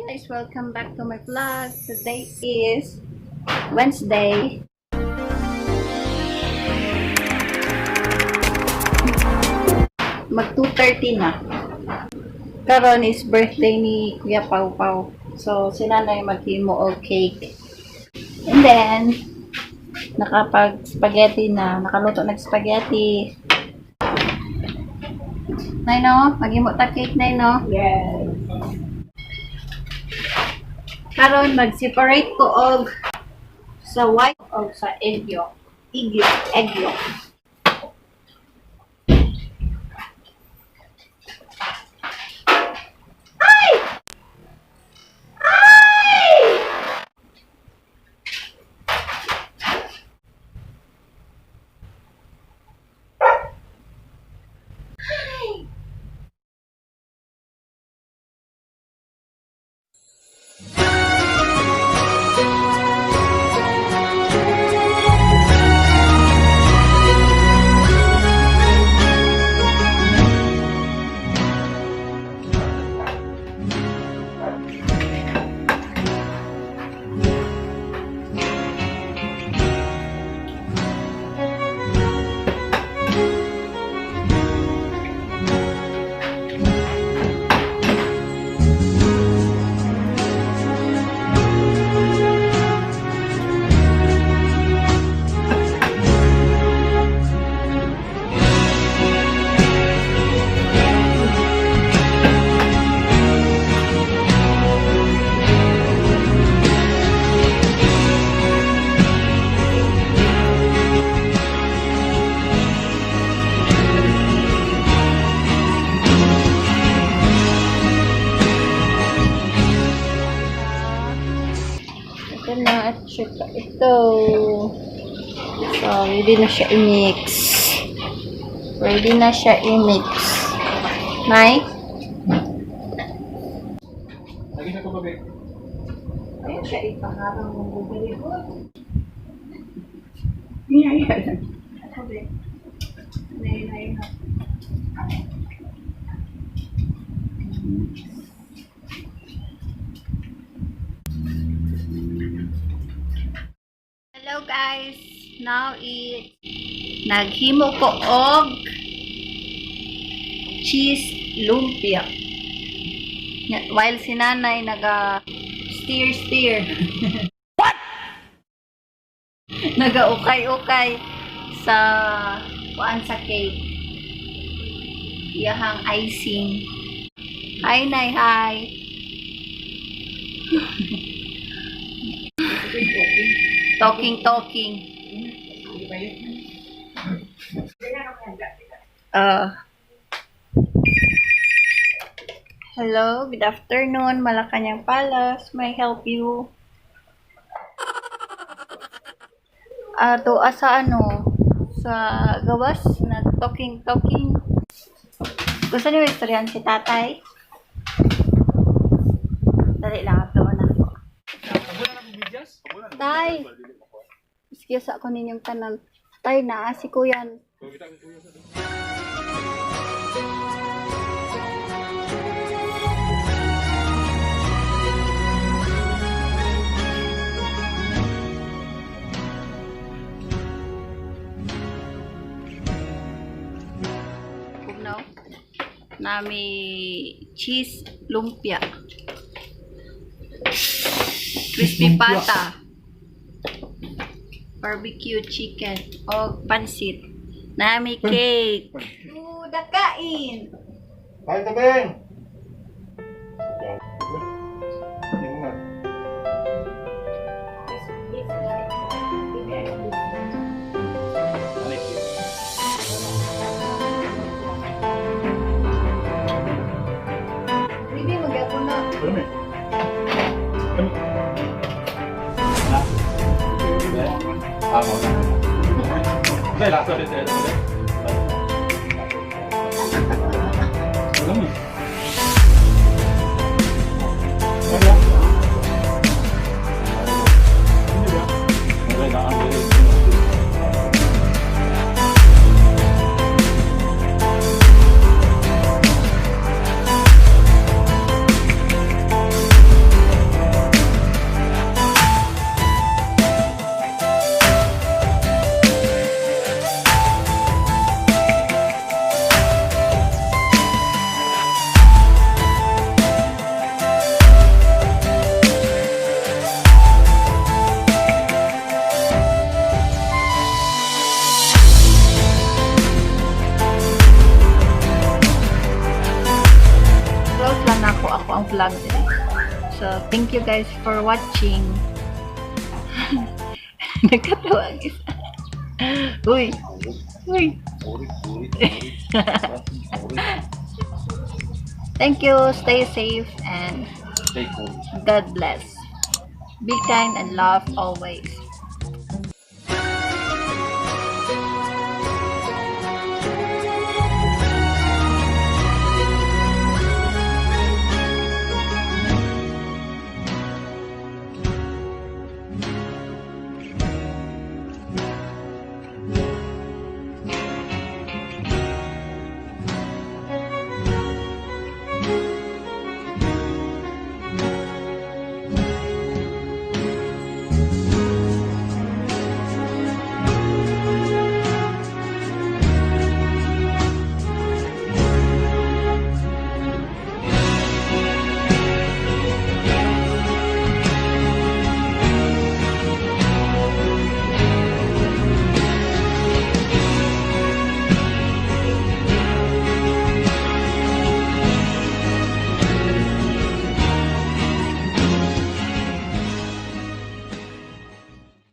Guys! Welcome back to my vlog. Today is Wednesday. Mag 2:30 na. Karon is birthday ni Kuya Pau Pau. So, si nanay maghimo og cake. And then, nakapag spaghetti na. Nakaluto nag spaghetti. Nay no? Maghimo ta cake, nay no? Yes. Karon mag-separate ko og sa white og sa egg yolk. Egg yolk, egg yolk. Ay! Ay! Ay! Ito na at saka ito. So, ready na siya i-mix. Ready na siya i-mix. Nay? Lagi sa tubig. Ayun siya ipaharang mong very good. Yeah. Okay. Nay, nay, nay. Hello guys! Now it's naghimo ko og cheese lumpia. While si nanay naga steer steer. What? Naga ukay-ukay sa kuan sa cake. Iyahang icing. Hi, Nay, hi. Talking, talking. Hello, good afternoon. Malacanang Palace. May I help you? Ah, to sa ano, sa gawas, nag talking talking. Gusto niyo istoryahan si tatay? Dali lang ato na. Tay. Excuse ako ninyong tanan. Tay, naa si kuyan. Pugnaw. Nami cheese lumpia. Crispy Lumpia. pata. Barbecue chicken o pansit. Nami cake. To the kain. Kain ka, Beng! Tingnan. Bibi, magyapon na. Ano eh? Ano? Na? Ah, mo na. Okay, lasa rin sa'yo. Alam eh. Ano? Ano ba? Okay, naka- So, thank you guys for watching. Nagkatawa ang isa. Uy! Uy! Thank you. Stay safe and Stay cool. God bless. Be kind and love always.